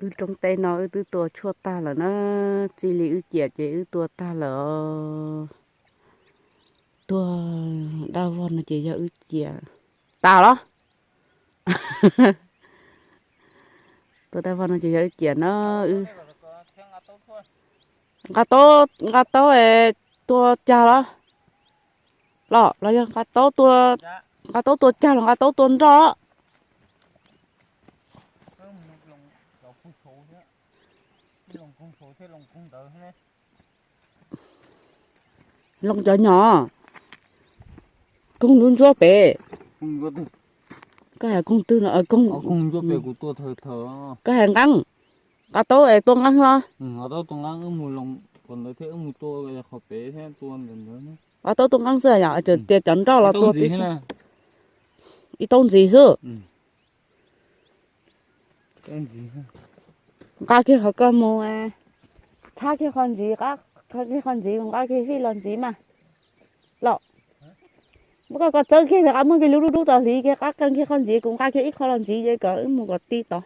Wb roob teb no wb twb tua tshuaj tag lawm na, txij li wb ciam ces wb tua tag lawm os. Tua dab vog no ces yog wb ciam. Tas los? Tua dab vog no ces yog wb ciam na. Nqa taub, nqa taub es tua cag los? Los los yog nqa taub tua, nqa taub tua cag los nqa taub tua nroj? Loo cov nyom, koog ntsuab ntsuab pem. Koj hais koog twg no? Koj hais nqeeb, nqa taub es tua nqeeb los? Nqa taub tua nqeeb xwb yom, tias cov nroj los tua tib si. Ib taub ntxiv xwb. Nqa kiag qhov ko mus, txhab kiag qhov ntxiv, qhov ntxiv nqa kiag fij los ntxiv mas. Los, muab koj ko txawb kiag, rov qab muab kiag lub dub dub tod hliv kiag, qab qee kiag qhov ntxiv, kuv nqa kiag ib qho los ntxiv ces kom wb mus kom ti tod.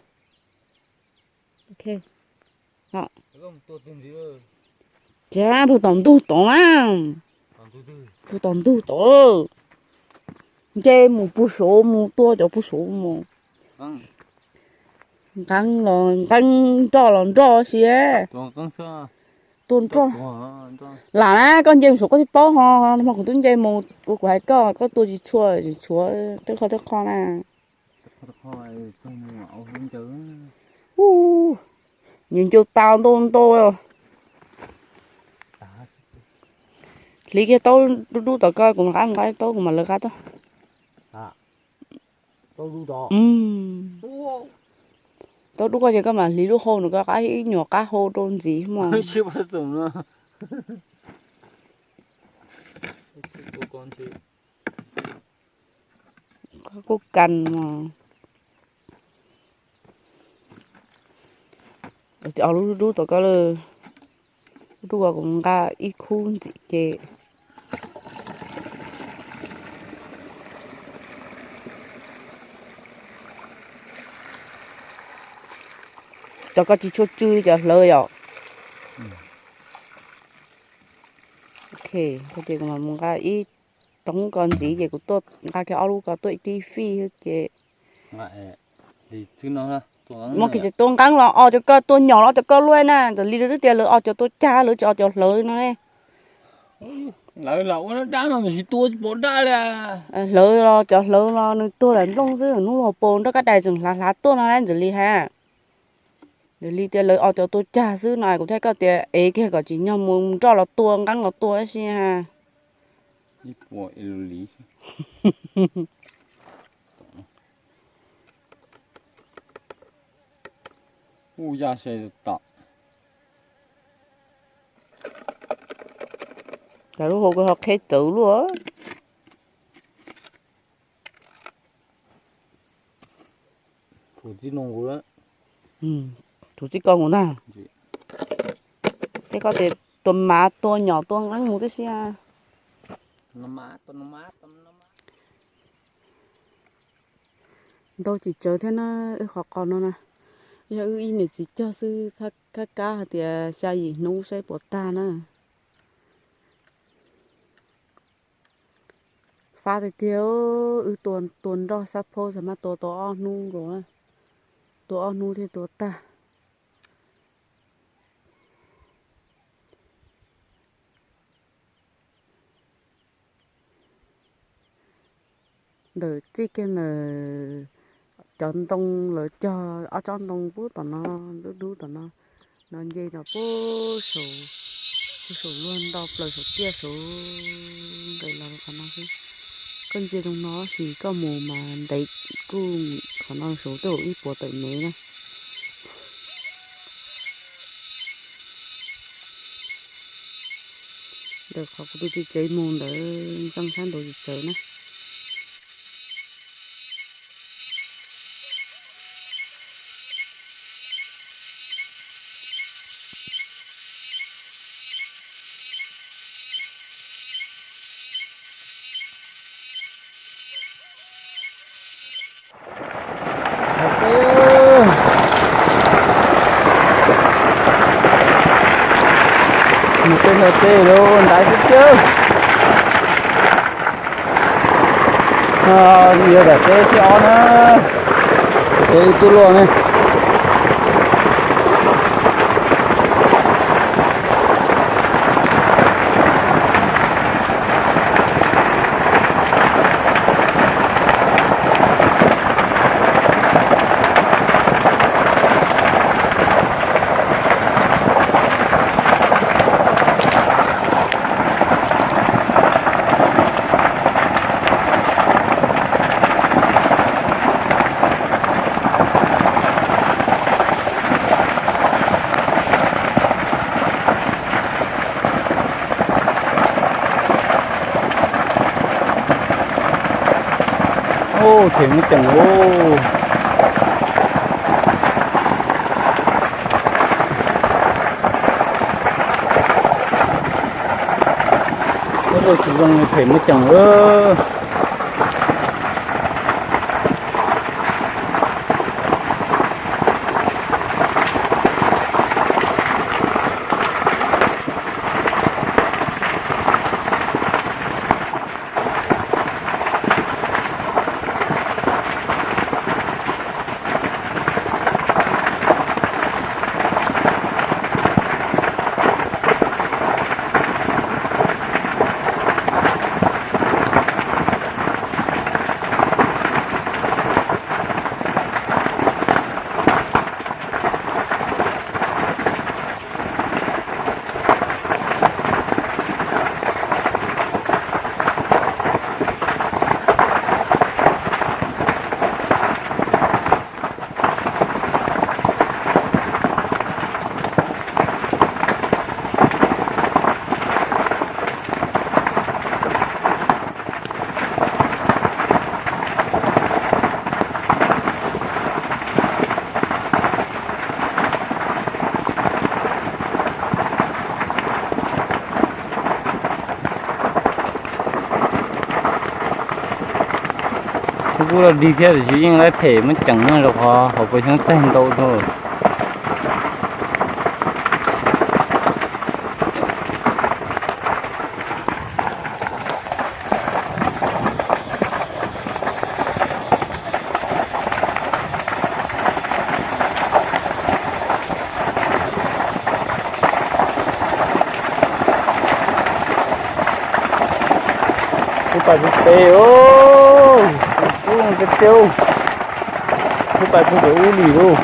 Cas pug tom ntug tod na, pug tom ntug tod. Nce mus pug saud mus tua cov pug saud mus. Nqeeb los nqeeb, nroj los nroj si. Tua nroj. Lam na, koj nce mus saud koj thiaj paub ho, hmo kuv twb nce mus ua kuv hais koj, koj tua tsis txhua tsis tshuav tej qho tej qho na. Nyuam ncau tau ntau ntau. Hliv kiag taub dub dub tom koj, kuv mam qab nqa taub kuv mam lawv qab tuaj. Taub dub koj ces koj mam hliv lub hau no koj qab ib nyuag qab hau rau ntxiv mog. Kuj kas mog. Ob lub dub tom koj lawm. Lub dub kuv nqa ib khub ntxiv ces. Cov ko tsis tshua tsw cov hlawv yom. Ok, ces kuv mam mus nqa ib toob ko ntxiv ces kuv tuaj nqa kiag ob lub ko tuaj ib tib fij xwb ces. Muab kiag cov tua nqeeb los os cov ko, tua nyom los cov ko luaj na, ntawm li lawv twb tias lawv os cov tua cag lawv tsis os cov hlawv no ne. Hlawv los cov hlawv los nws tuag lawm nplooj xwb, hnub los pos nroj kab dais tseem hlav hlav tuaj no na ntxawm li has. Ntxawm li tias lawv os cov tua cag xwb no kuv thiaj koj tias ev kiag kom tsim nyog mus nroj los tua nqeeb los tua ib si ha. Ub, ya se tom. Cas lub hau ko ho qheb txawv luaj. Tus txij ko mus na. Tej koj tias tua mav tua nyom tua nqeeb mus tib si. Ntau tsis tsawg thiab na, wb qhov qos no na, yog wb ib niam txiv cog xwb, kab kab hais tias xya yim hnub saib puas tag na. Fab tiag tiag, wb tua tua nroj sab phaub xav mas tua tau ob hnub nkaus, tua ob hnub thiaj tua tag. Ntawm txij kiag ntawm cov ntoo lawv cog ob tsob ntoo pub tom no, dub dub tom no, no nce no pub saum, pub saum luag nto plaws saum tiaj saud nqes los qhov no xwb. Koj ntsia zoo no tab sis koj mus mas ntev kuj qhov no saud twb ib puas tawm mev na. Ntawm qhov kuv tus txiv tsev mus ntawd ntxeev sab nraud tsis tsawv na. Yog tej lub ntaiv tiag tiag. Yog daim teb thib ob na, teb ib tug luaj ne. Ub, them muaj ceem lauj. Ub, tsis zoo li them muaj ceem lauj. Kuj los dig thiab tiam sis yeej lawv them muaj ceem no rau qhov hauv paus xyoob txaig ntau dhau. Kuj pais kuj pem, kuj tiag tiag, kuj pais kuj pem ub li lauj.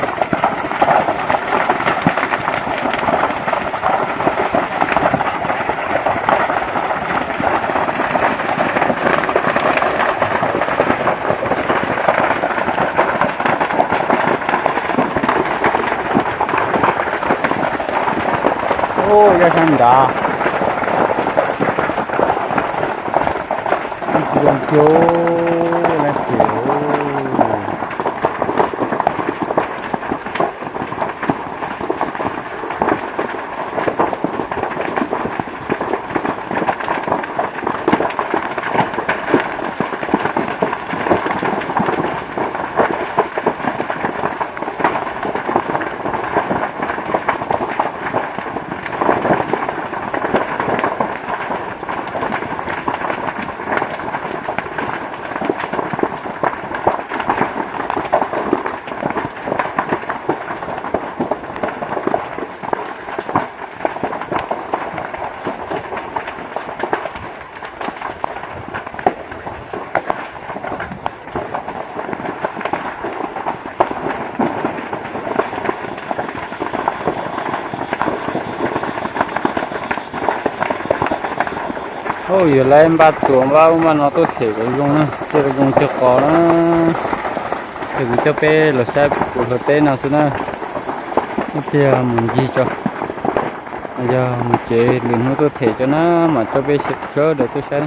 Ub, yog sab nrad, tsis zoo kiag, leej twg. Ub, yog lawv npaj txuas npaj ub npaj no tuaj them kom zoo na, thiaj zoo cog qos na. Ces kuv coj peb los saib puas hluav teb no xwb na. Ib pliag mus ncig tso, yog mus tsev lwm hnub tuaj them tso na, mam coj peb sawv daws tuaj saib.